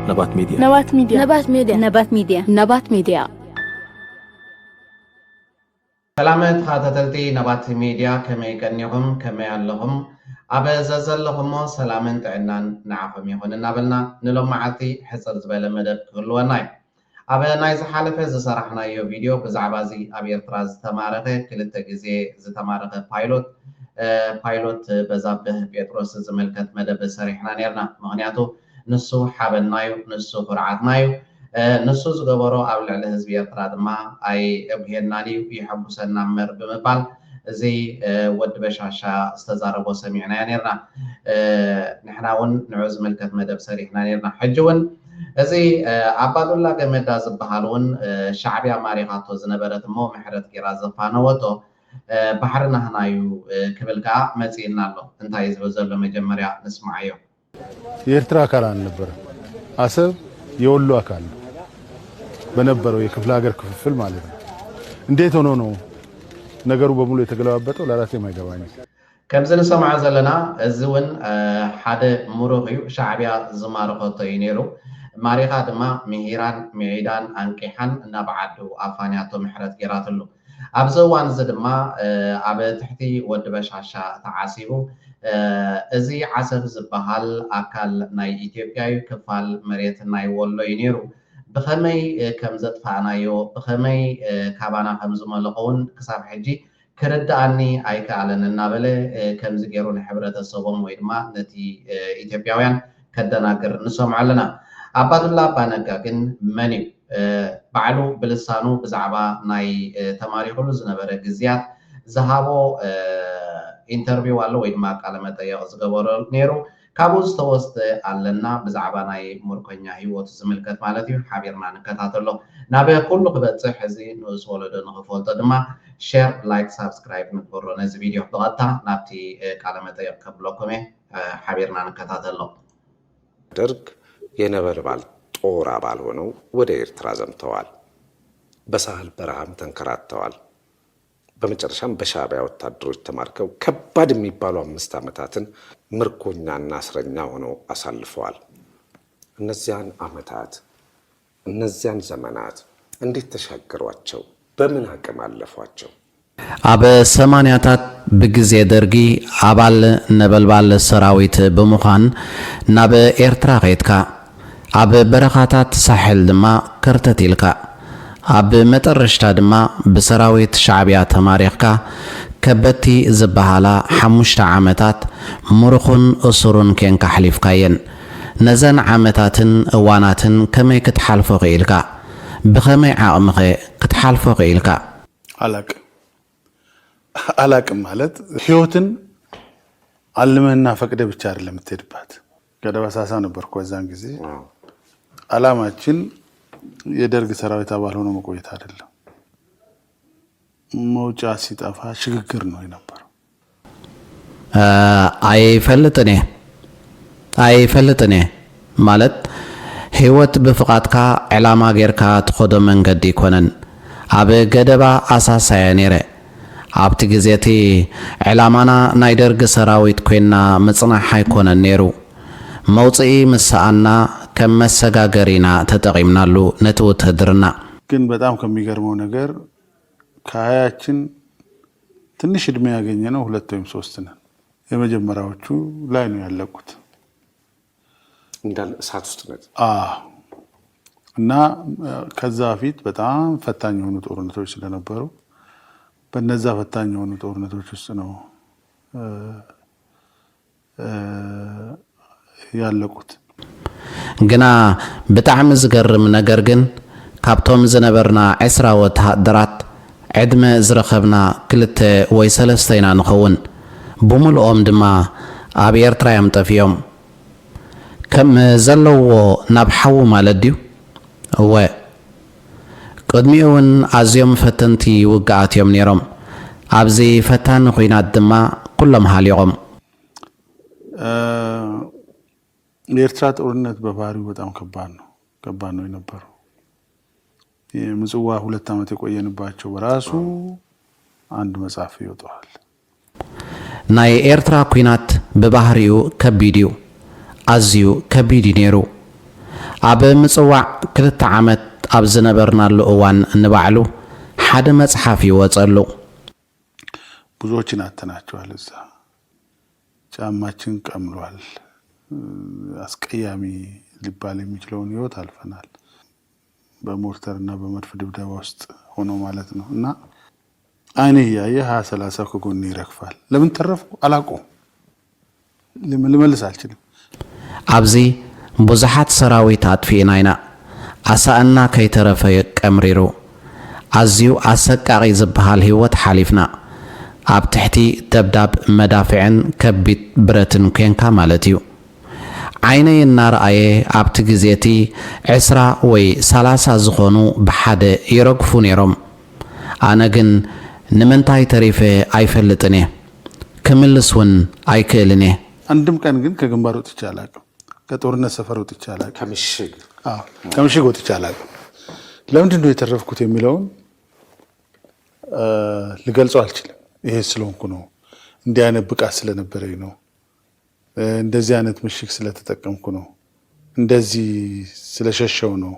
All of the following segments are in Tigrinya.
ነባት ሚድያ። ነባት ሚድያ። ነባት ሚድያ። ነባት ሚድያ። ነባት ሚድያ። ሰላም ተኸታተልቲ ነባት ሚድያ፣ ከመይ ቀኒኹም? ከመይ ኣለኹም? ኣብ ዘዘለኹሞ ሰላምን ጥዕናን ንዓኹም ይኹን እናበልና፣ ንሎም መዓልቲ ሕጽር ዝበለ መደብ ክህልወና እዩ። ኣብ ናይ ዝሓለፈ ዝሰራሕናዮ ቪድዮ ብዛዕባ እዚ ኣብ ኤርትራ ዝተማረኸ፣ ክልተ ግዜ ዝተማረኸ ፓይሎት፣ እ፣ ፓይሎት በዛብህ ጴጥሮስ ዝምልከት መደብ ሰሪሕና ነርና። ምኽንያቱ ንሱ ሓበንና እዩ፣ ንሱ ኩርዓትና እዩ። እ፣ ንሱ ዝገበሮ ኣብ ልዕሊ ህዝቢ ኤርትራ ድማ ኣይእጉሄናን እዩ፣ የሐጉሰና እምበር ብምባል እዚ፣ እ፣ ወዲ በሻሻ ዝተዛረቦ ሰሚዕናዮ ነርና። እ፣ ንሕና እውን ንዑ ዝምልከት መደብ ሰሪሕና ነርና። ሕጂ እውን እዚ፣ እ፣ ኣባዱላ ገመዳ ዝበሃል እውን፣ እ፣ ሻዕብያ ማሪኻቶ ዝነበረት እሞ ምሕረት ጌራ ዘፋነወቶ፣ እ፣ ባሕሪ ናህና እዩ፣ እ፣ ክብል ከኣ መጺእና ኣሎ። እንታይ እዩ ዝብል ዘሎ መጀመርያ ንስማዓዮ። የኤርትራ አካል አልነበረም። አሰብ የወሎ አካል ነው በነበረው የክፍለ ሀገር ክፍፍል ማለት ነው። እንዴት ሆኖ ነው ነገሩ በሙሉ የተገለባበጠው? ለራሴም አይገባኝም። ከምዚ ንሰምዖ ዘለና እዚ እውን፣ እ፣ ሓደ ምሩኽ እዩ። ሻዕብያ ዝማረኸቶ እዩ ነይሩ። ማሪኻ ድማ ምሂራን ምዒዳን ኣንቂሓን ናብ ዓዱ ኣፋንያቶ ምሕረት ጌራትሉ። ኣብዚ እዋን እዚ ድማ፣ እ፣ ኣብ ትሕቲ ወዲ በሻሻ ተዓሲቡ፣ እ፣ እዚ ዓሰብ ዝበሃል ኣካል ናይ ኢትዮጵያ እዩ፣ ክፋል መሬት ናይ ወሎ እዩ ነይሩ። ብኸመይ፣ እ፣ ከም ዘጥፋእናዮ፣ ብኸመይ፣ እ፣ ካባና ከም ዝመለቖ እውን ክሳብ ሕጂ ክርድኣኒ ኣይከኣለን እናበለ፣ እ፣ ከምዚ ገይሩ ንሕብረተሰቦም ወይ ድማ ነቲ፣ እ፣ ኢትዮጵያውያን ከደናግር ንሰምዖ ኣለና። ኣባዱላ ኣባነጋ ግን መን እዩ? እ፣ ባዕሉ ብልሳኑ ብዛዕባ ናይ፣ እ፣ ተማሪኹሉ ዝነበረ ግዝያት ዝሃቦ፣ እ፣ ኢንተርቪው ኣሎ ወይ ድማ ቃለ መጠየቕ ዝገበሮ ነይሩ። ካብኡ ዝተወስደ ኣለና። ብዛዕባ ናይ ምርኮኛ ህይወቱ ዝምልከት ማለት እዩ። ሓቢርና ንከታተሎ። ናብ ኩሉ ክበጽሕ እዚ ንኡስ ወለዶ ንኽፈልጦ ድማ ሼር፣ ላይክ፣ ሳብስክራይብ ንግበሮ ነዚ ቪድዮ። ብቐጥታ ናብቲ፣ እ፣ ቃለ መጠይቕ ከብለኩም እየ። እ፣ ሓቢርና ንከታተሎ። ደርግ የነበልባል ጦር አባል ሆነው ወደ ኤርትራ ዘምተዋል። በሳህል በረሃም ተንከራተዋል። በመጨረሻም በሻዕቢያ ወታደሮች ተማርከው ከባድ የሚባሉ አምስት ዓመታትን ምርኮኛና እስረኛ ሆነው አሳልፈዋል። እነዚያን ዓመታት፣ እነዚያን ዘመናት እንዴት ተሻገሯቸው? በምን አቅም አለፏቸው? ኣብ ሰማንያታት ብግዜ ደርጊ ኣባል ነበልባል ሰራዊት ብምዃን ናብ ኤርትራ ኸይድካ፣ ኣብ በረኻታት ሳሕል ድማ ከርተት ኢልካ፣ ኣብ መጠረሽታ ድማ ብሰራዊት ሻዕብያ ተማሪኽካ፣ ከበድቲ ዝበሃላ ሓሙሽተ ዓመታት ምሩኹን እሱሩን ኬንካ ኣሕሊፍካየን። ነዘን ዓመታትን እዋናትን ከመይ ክትሓልፎ ኽኢልካ? ብኸመይ ዓቕምኸ ክትሓልፎ ኽኢልካ? አላቅም አላቅም ማለት ህይወትን አልመህና ፈቅደ ብቻ አይደለም የምትሄድባት። ገደብ አሳሳ ነበርኩ በዛን ጊዜ። አላማችን የደርግ ሰራዊት አባል ሆኖ መቆየት አይደለም። መውጫ ሲጠፋ ሽግግር ነው የነበረው። እ፣ ኣይፈልጥን እየ። ኣይፈልጥን እየ። ማለት፣ ህይወት ብፍቓድካ ዕላማ ጌርካ ትኸዶ መንገዲ ኣይኮነን። ኣብ ገደባ ኣሳሳ እየ ነይረ። ኣብቲ ግዜ እቲ ዕላማና ናይ ደርጊ ሰራዊት ኮይንና ምጽናሕ ኣይኮነን ነይሩ። መውጽኢ ምስ ሰኣንና ከም መሰጋገሪ ኢና ተጠቒምናሉ ነቲ ውትህድርና። ግን በጣም ከሚገርመው ነገር ከሀያችን ትንሽ እድሜ ያገኘነው ሁለት ወይም ሶስት ነን። የመጀመሪያዎቹ ላይ ነው ያለቁት። እንዳለ እሳት ውስጥ ነት አዎ። እና ከዛ በፊት በጣም ፈታኝ የሆኑ ጦርነቶች ስለነበሩ በነዛ ፈታኝ የሆኑ ጦርነቶች ውስጥ ነው፣ እ፣ እ፣ ያለቁት። ግና ብጣዕሚ ዝገርም ነገር ግን ካብቶም ዝነበርና ዕስራ ወተሃደራት ዕድመ ዝረኸብና ክልተ ወይ ሰለስተ ኢና ንኸውን። ብምልኦም ድማ ኣብ ኤርትራ እዮም ጠፊኦም። ከም ዘለውዎ ናብ ሓዊ ማለት ድዩ? እወ። ቅድሚኡ እውን ኣዝዮም ፈተንቲ ውግኣት እዮም ነይሮም። ኣብዚ ፈታኒ ኲናት ድማ ኩሎም ሃሊቖም። እ፣ የኤርትራ ጦርነት በባህሪው በጣም ከባድ ነው፣ ከባድ ነው የነበረው። የምጽዋ ሁለት ዓመት የቆየንባቸው በራሱ አንድ መጽሐፍ ይወጣዋል። ናይ ኤርትራ ኲናት ብባህሪኡ ከቢድ እዩ። ኣዝዩ ከቢድ እዩ ነይሩ። ኣብ ምጽዋዕ ክልተ ዓመት ኣብ ዝነበርናሉ እዋን ንባዕሉ ሓደ መጽሓፍ ይወጸሉ። ብዙዎችን አጥተናቸዋል። እዛ ጫማችን ቀምሏል። አስቀያሚ ሊባል የሚችለውን ህይወት አልፈናል። በሞርተርና በመድፍ ድብደባ ውስጥ ሆኖ ማለት ነው። እና አይኔ እያየ ሀያ ሰላሳ ከጎኔ ይረግፋል። ለምን ተረፍኩ አላውቀውም። ልመልስ አልችልም። ኣብዚ ብዙሓት ሰራዊት ኣጥፊእና ኢና። ኣሳእና ከይተረፈ ቀምሪሩ። ኣዝዩ ኣሰቃቒ ዝበሃል ህይወት ሓሊፍና። ኣብ ትሕቲ ደብዳብ መዳፍዕን ከቢድ ብረትን ኮንካ ማለት እዩ። ዓይነይ እናረኣየ ኣብቲ ግዜ እቲ ዕስራ ወይ ሰላሳ ዝኾኑ ብሓደ ይረግፉ ነይሮም። ኣነ ግን ንምንታይ ተሪፈ ኣይፈልጥን እየ። ክምልስ እውን ኣይክእልን እየ። አንድም ቀን ግን ከግንባር ወጥቼ አላውቅም። ከጦርነት ሰፈር ወጥቼ አላውቅም። ከምሽግ ከምሽግ ወጥቼ አላውቅም። ለምንድን ነው የተረፍኩት የሚለውን ልገልጸው አልችልም። ይሄ ስለሆንኩ ነው፣ እንዲህ አይነት ብቃት ስለነበረኝ ነው፣ እንደዚህ አይነት ምሽግ ስለተጠቀምኩ ነው፣ እንደዚህ ስለሸሸው ነው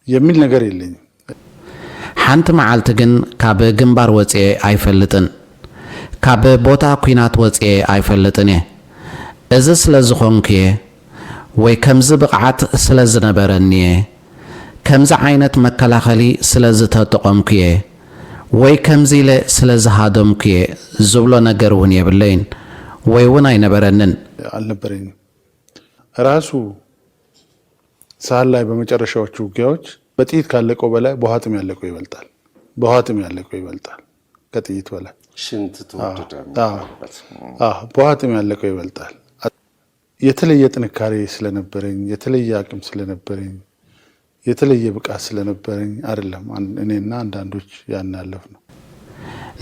የሚል ነገር የለኝም። ሓንቲ መዓልቲ ግን ካብ ግንባር ወፅኤ ኣይፈልጥን። ካብ ቦታ ኲናት ወፅኤ ኣይፈልጥን እየ። እዚ ስለ ዝኾንኩ እየ ወይ ከምዚ ብቕዓት ስለ ዝነበረኒ እየ፣ ከምዚ ዓይነት መከላኸሊ ስለ ዝተጠቐምኩ እየ ወይ ከምዚ ኢለ ስለ ዝሃደምኩ እየ ዝብሎ ነገር እውን የብለይን ወይ እውን ኣይነበረንን። አልነበረኝም። ራሱ ሳህል ላይ በመጨረሻዎቹ ውጊያዎች በጥይት ካለቀው በላይ በውሃ ጥም ያለቀው ይበልጣል። በውሃ ጥም ያለቀው ይበልጣል ከጥይት በላይ። ሽንት ተወደደ በውሃ ጥም ያለቀው ይበልጣል። የተለየ ጥንካሬ ስለነበረኝ፣ የተለየ አቅም ስለነበረኝ፣ የተለየ ብቃት ስለነበረኝ አይደለም እኔና አንዳንዶች ያን ያለፍነው።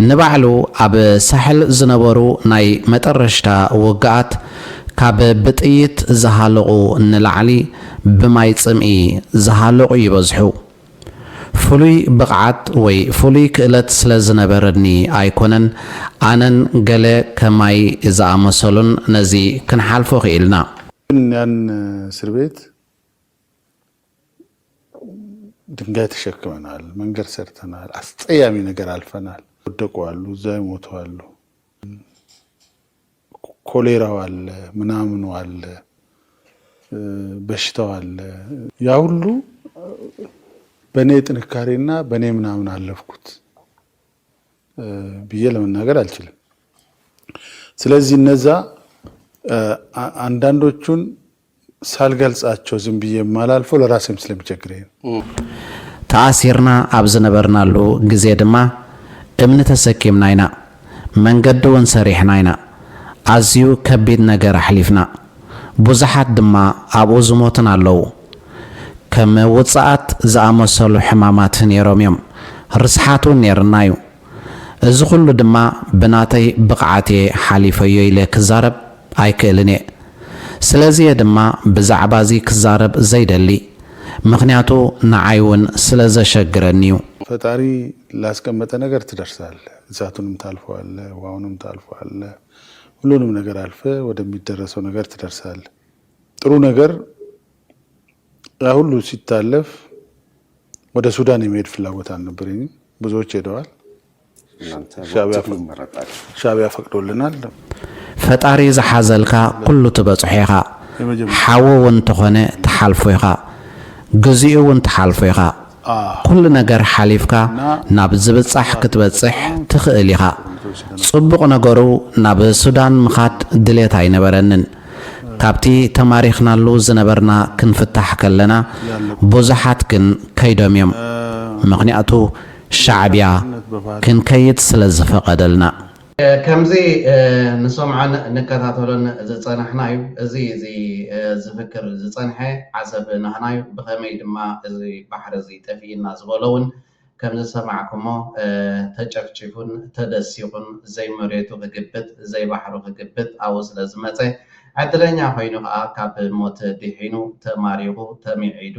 ንባዕሉ ኣብ ሳሕል ዝነበሩ ናይ መጠረሽታ ውግኣት ካብ ብጥይት ዝሃለቑ ንላዕሊ ብማይ ጽምኢ ዝሃለቑ ይበዝሑ። ፍሉይ ብቕዓት ወይ ፍሉይ ክእለት ስለ ዝነበረኒ ኣይኮነን፣ ኣነን ገለ ከማይ ዝኣመሰሉን ነዚ ክንሓልፎ ክኢልና። ያን እስር ቤት ድንጋይ ተሸክመናል፣ መንገድ ሰርተናል፣ አስጸያሚ ነገር አልፈናል። ወደቁ አሉ፣ እዛ ይሞቱ አሉ። ኮሌራው አለ፣ ምናምኑ አለ፣ በሽታው አለ። ያ ሁሉ በእኔ ጥንካሬና በእኔ ምናምን አለፍኩት ብዬ ለመናገር አልችልም። ስለዚህ እነዛ አንዳንዶቹን ሳልገልጻቸው ዝም ብዬ የማላልፈው ለራሴም ስለሚቸግረኝ ነው። ተኣሲርና ኣብ ዝነበርናሉ ግዜ ድማ እምኒ ተሰኪምና ኢና፣ መንገዲ እውን ሰሪሕና ኢና። ኣዝዩ ከቢድ ነገር ኣሕሊፍና፣ ብዙሓት ድማ ኣብኡ ዝሞቱን ኣለዉ። ከም ውጽኣት ዝኣመሰሉ ሕማማት ነይሮም እዮም፣ ርስሓት እውን ነይርና እዩ። እዚ ኩሉ ድማ ብናተይ ብቕዓት እየ ሓሊፈዮ ኢለ ክዛረብ ኣይክእልን እየ። ስለዚ እየ ድማ ብዛዕባ እዚ ክዛረብ ዘይደሊ፣ ምኽንያቱ ንዓይ እውን ስለ ዘሸግረኒ እዩ። ፈጣሪ ላስቀመጠ ነገር ትደርሳለህ። እሳቱንም ታልፈዋለህ፣ ውሃውንም ታልፈዋለህ፣ ሁሉንም ነገር አልፈ ወደሚደረሰው ነገር ትደርሳለህ። ጥሩ ነገር ያ ሁሉ ሲታለፍ ወደ ሱዳን የመሄድ ፍላጎት አልነበረኝም። ብዙዎች ሄደዋል። እናንተ ሻዕቢያ ወቅቱ ይመረጣል። ሻዕቢያ ፈቅዶልናል። ፈጣሪ ዝሓዘልካ ኩሉ ትበጽሖ ኢኻ። ሓዊ እውን እንተኾነ ትሓልፎ ኢኻ። ግዜኡ እውን ትሓልፎ ኢኻ። ኩሉ ነገር ሓሊፍካ ናብ ዝብጻሕ ክትበጽሕ ትኽእል ኢኻ። ጽቡቕ ነገሩ ናብ ሱዳን ምኻድ ድሌት ኣይነበረንን። ካብቲ ተማሪኽናሉ ዝነበርና ክንፍታሕ ከለና ብዙሓት ግን ከይዶም እዮም። ምኽንያቱ ሻዕቢያ ክንከይድ ስለ ዝፈቐደልና። ከምዚ ንሰምዖን ንከታተሎን ዝጸናሕና እዩ። እዚ እዚ ዝፍክር ዝጸንሐ ዓሰብ ናህና እዩ። ብኸመይ ድማ እዚ ባሕሪ እዚ ጠፊእና ዝበሎ እውን ከም ዝሰማዕኩሞ ተጨፍጭፉን ተደሲኹን ዘይመሬቱ ክግብት ዘይባሕሩ ክግብት ኣብኡ ስለ ዝመጸ ዕድለኛ ኮይኑ ከዓ ካብ ሞት ድሒኑ ተማሪኹ ተሚዒዱ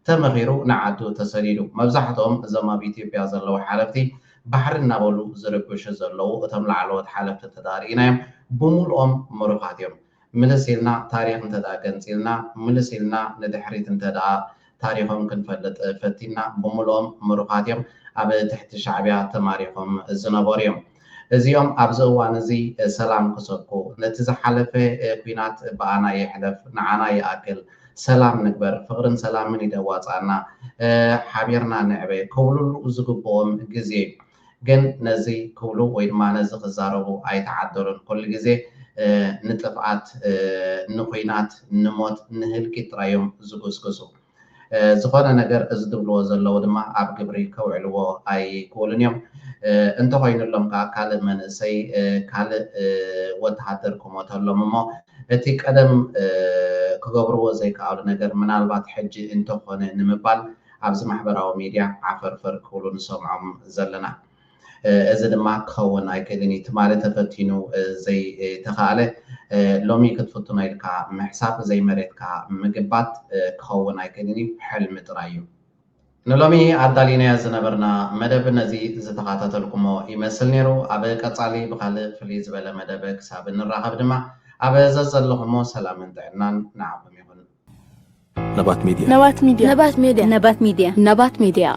ተመኺሩ ንዓዱ ተሰዲዱ። መብዛሕትኦም እዞም ኣብ ኢትዮጵያ ዘለዉ ሓለፍቲ ባሕሪ እናበሉ ዝርብሹ ዘለዉ እቶም ላዕለዎት ሓለፍቲ እንተደኣ ርኢናዮም ብምልኦም ምሩኻት እዮም። ምልስ ኢልና ታሪኽ እንተ ደኣ ገንጺልና፣ ምልስ ኢልና ንድሕሪት እንተ ደኣ ታሪኾም ክንፈልጥ ፈቲና፣ ብምልኦም ምሩኻት እዮም ኣብ ትሕቲ ሻዕብያ ተማሪኾም ዝነበሩ እዮም። እዚኦም ኣብዚ እዋን እዚ ሰላም ክሰብኩ፣ ነቲ ዝሓለፈ ኲናት ብኣና ይሕለፍ፣ ንዓና ይኣክል፣ ሰላም ንግበር፣ ፍቕርን ሰላምን ይደዋጻና፣ ሓቢርና ንዕበ ክብሉሉ ዝግብኦም ግዜ እዩ። ግን ነዚ ክብሉ ወይ ድማ ነዚ ክዛረቡ ኣይተዓደሉን። ኩሉ ግዜ ንጥፍኣት፣ ንኹናት፣ ንሞት፣ ንህልቂት ጥራይ እዮም ዝጉስጉሱ። ዝኾነ ነገር እዚ ዝብልዎ ዘለዉ ድማ ኣብ ግብሪ ከውዕልዎ ኣይክእሉን እዮም። እንተኾይኑሎም ከዓ ካልእ መንእሰይ፣ ካልእ ወተሃደር ክሞተሎም እሞ እቲ ቀደም ክገብርዎ ዘይከኣሉ ነገር ምናልባት ሕጂ እንተኾነ ንምባል ኣብዚ ማሕበራዊ ሚድያ ዓፈርፈር ክብሉ ንሰምዖም ዘለና። እዚ ድማ ክኸውን ኣይክእልን እዩ። ትማሊ ተፈቲኑ ዘይተኻእለ ሎሚ ክትፍትኖ ኢልካ ምሕሳብ ዘይመሬትካ ምግባት ክኸውን ኣይክእልን እዩ። ሕልሚ ጥራይ እዩ። ንሎሚ ኣዳሊናዮ ዝነበርና መደብ ነዚ ዝተኸታተልኩሞ ይመስል ነይሩ። ኣብ ቀጻሊ ብኻልእ ፍልይ ዝበለ መደብ ክሳብ እንራኸብ ድማ ኣብ ዘዘለኹሞ ሰላምን ጥዕናን ንዓኹም ይኹን። ነባት ሚድያ ነባት ሚድያ ነባት ሚድያ ነባት ሚድያ ነባት ሚድያ